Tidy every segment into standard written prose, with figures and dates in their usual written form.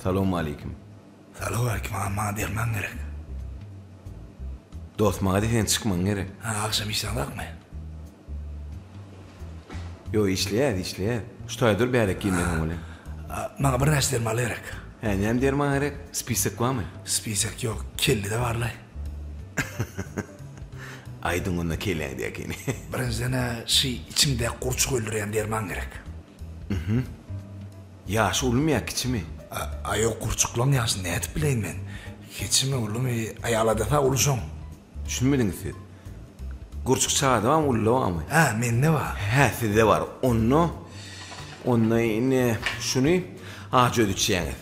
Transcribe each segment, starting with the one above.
Salowmaleýkim. Salowmaleýkim agam maňa derman gerek. Dost maňa diýseň çykmaň gerek. Ha agşam işleňzakmy? Ýok işleýäs işleýäs. Şu taýda dur bärik girmeseň bolýa. Maňa birnäçe derman gerek. Hä näme derman gerek? Spisek barmy? Spisek ýok kellede barlaý. Aýdyň onda kelläňdäkini. Birinjiden-ä şy içiňdäki gurçugy öldürýän derman gerek. Mhm. Ýaşy ulumy ýa kiçimi? A ýok gurçuklaň ýaşyny nädip bileýin men. Kiçimi ulumy aý aladasa uly şoň. Düşünmediňiz siz. Gurçuk çagada barmy uluda barmy? Hä mende bar. Hä sizde bar. Onda onda ine şuny ajy öz içýäňiz.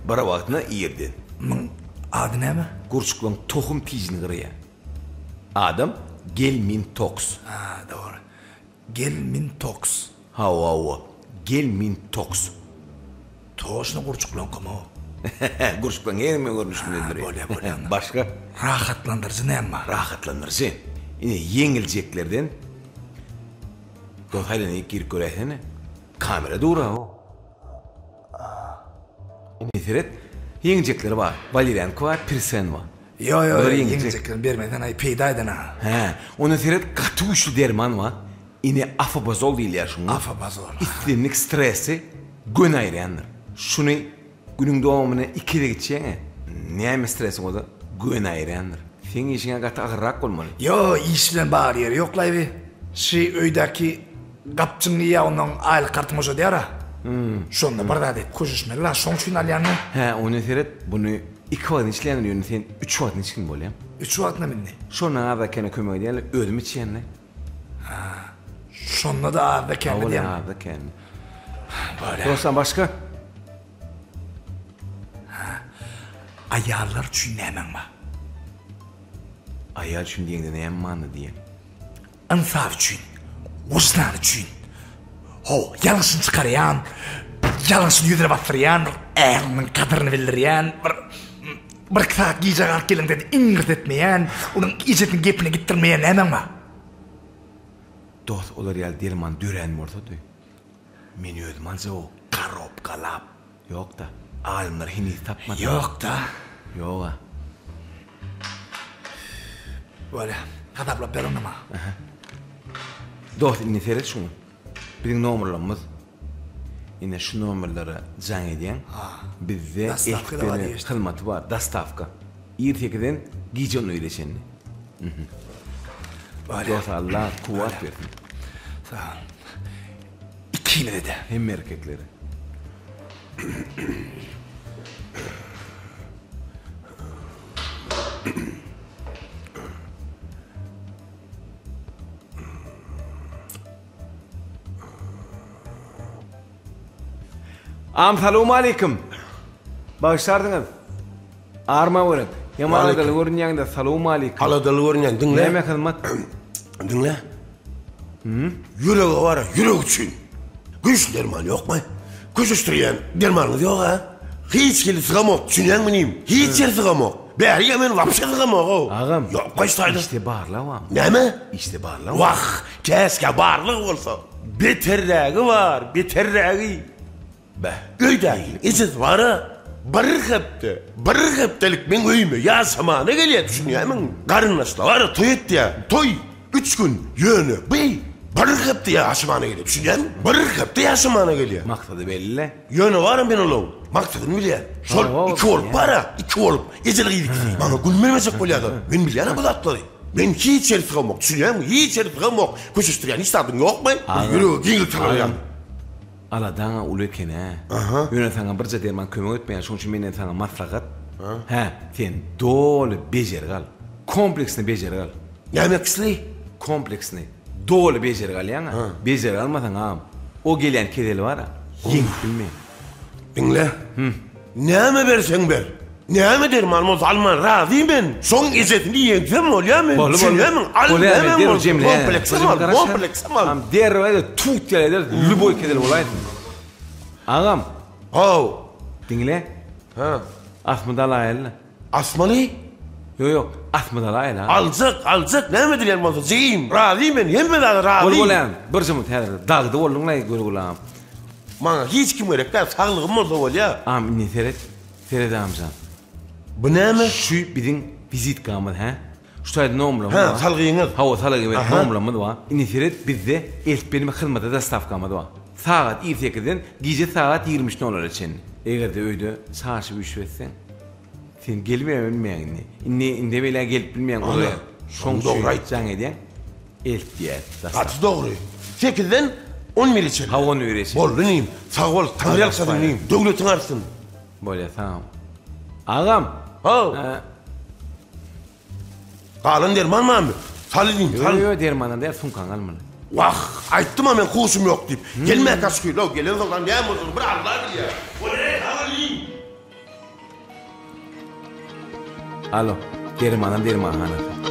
Bir wagtyna irden. Muň ady näme? Gurçuklaň tohum tijini gyrýar. Adam gelmintoks. Hä dogry. Gelmintoks. Hawa hawa. Gelmintoks. Toşno gurçuklaňkymy o? Gurçuklaň hemme görnüşini öldürýär. Bolýa bolýa. Başga? Rahatlandyryjy näme bar? Rahatlandyryjy. Ine ýeňiljeklerden Dos aýlanyp girip göräýsene. Kamera dur-a o. Ine seret, ýeňjekleri bar. Walerianka bar, Pirsen bar. Ýo ýo ýo, ýeňjeklerini bermesen aý peýda eden a. Hä, onda seret gaty güýçli derman bar. Ine afobazol diýilýär şuňa. Afobazol. Islendik stresi göni aýyrýandyr. Şuny günüň dowamynda iki gezek içýäň-ä, näme stresiň bolsa göni aýyrýandyr. Seň işiň-ä gaty agyrrak bolmaly. Ýo, iş bilen bagly ýeri ýok laý bi. Şy öýdäki Gapjyňy iýýä onnoň aýlyk kartyň boşadýar-a. Şonda bir zat et, köşeşmeli-la, şoň üçin alýan men. Hä, ony seret, buny iki wagtyny içilýändir, ýöne sen üç wagtyny içgin bolýa. Üç wagtynam indi? Şondan azda-kände kömek edýärler, özüm içýän-le. Hä, şonda-da azda-kände diýýäňmi? Hawa, azda-kände. Bolýa. Dostan başga? Hä, aýallar üçin nämäň bar? Aýal üçin diýeňde näme manyda diýýäň? Ynsap üçin, wyždan üçin. Ho, ýalňyşyny çykarýan, ýalňyşyny ýüzüne basdyrýan, bir äriniň gadyryny bildirýän, bir bir-iki sagat gijä galyp geleňde-de iňňirt etmeýän, onuň ejesiniň gepine gitdirmeýän nämäň bar? Dost, olar ýaly derman dörän bolsady, men özüm aljak-ow, korobkalap. Ýok-da. Alymlar heniz tapmady. Ýok-da. Ýog-a. Bolýa. Hasaplap ber onda maňa. Aha. Dost, indi seret şuňa. Biziň nomerlarymyz. Ine şu nomerlere jaň edýäň. Bizde Dostawka da bar eltip diýişdi. hyzmaty bar. Dostawka. Ir sekizden gije on bire çenli. Bolýa. Dost Allah kuwwat bersin. Sag bol. Ikimize-de. Hemme erkeklere. Am salowmaleýkim. Bagyşlarsyňyz. Arma görek. Ýaman aladaly görünýäňde salowmaleýkim. Aladaly görünýän diňle. Näme hyzmat? Diňle. Ýürege bar, ýürek üçin. Güýçli derman ýokmy? Köşeşdirýän dermanyňyz ýok-a? Hiç hili sygamok, düşünýäňmi inim? Hiç ýeri sygamok. Bäri men wapşe sygamok-ow. Agam. Ýok, gaýç taýda. Işde barlag barmy? Näme? Işde barlag. Wah, käşgä barlag bolsa. Beterrägi bar, beterrägi. Beh, öýdäki ejesi bar-a, bir hepde, bir hepdelik meň öýüme ýaşamana gelýär, düşünýärmiň? Garyndaşlar bar-a, toý etýär, toý, üç gün, ýöne bi bir hepde ýaşamana gelýär, düşünýärmiň? Bir hepde ýaşamana gelýär. Maksady belli-le. Ýöne bar-a men olaň maksadyny bilýän. Şol iki bolup bar-a, iki bolup, ejeli gyz ikisi maňa gün bermejek bolýarlar. Men bilýän-ä bu zatlary. Men hiç ýeri sygamok, düşünýärmiň? Hiç ýeri sygamok. Köşeşdirýän hiç zadyň ýokmy? Bir ýürege giňlik talarýan. Aladaň-a uly eken-ä. Ýöne saňa birje derman kömek etmeýär, şonuň üçin menden saňa maslahat, hä, sen doly bejergi al. Kompleksni bejergi al. Nämeksli? Kompleksni. Doly bejergi alýaň-a. Bejergi almasaň agam, o gelýän kesel bar-a, ýeňip bilmeýäň. Diňle. Näme berseň ber. Näme derman bolsa alman razy men. Şoň ejesini ýeňsem bolýa men. Boldy boldy. Düşünýämiň? Al Bolýa näme men derrew bolsa jemleýän. kompleksem al, kompleksem al. Am derrew eder, tut ýaly eder, lýuboý kesel bolaýsyn. Agam. Haw. Diňle. Hä. Asmydy alaýaly. Asmaly? Ýok ýok, asmydy alaýaly agam. Aljak, aljak, näme edilýän bolsa jigim, razy men, hemme zada razy. Bol bolýan, bir jymyt häzir dagdy bolduň-laý görgüli agam. Maňa hiç kim gerek däl, saglygym bolsa bolýa. Agam indi seret, seret agamjan. Bu näme? Şu biziň wizitkamyz hä? Şu taýda nomlamyz bar. Hä, salgyňyz. Hawa, salgy we nomlamyz bar. Indi seret, bizde eltip berme hyzmaty dostawkamyz bar. Sagat ir sekizden gije sagat 23 nol-nola çenli. Eger-de öýde çaşyp üýşüp etseň, sen gelibem bilmeýäň indi. Indi indi beýläk gelip bilmeýäň uzaýar. Şoň üçin jaň edýäň, eltýär. Gaty dogry. Sekizden on bire çenli. Hawa, on bire çenli. Boldy inim. Sag bol, Taňryýalkasyn inim. Döwletiň artsyn. Bolýar, sag bol. Agam! Haw. Galan derman barmy? Sal inim, sal. Ýok, ýok, dermanam däl, sumkaňy almaly. Wah, aýtdym-a men huşum ýok diýip. Gelmäkä şükür-ow, gelensoňam näme boljagyny bir Alla bilýär. Bolýar, sag bol inim. Alo, dermanam dermanhanasy.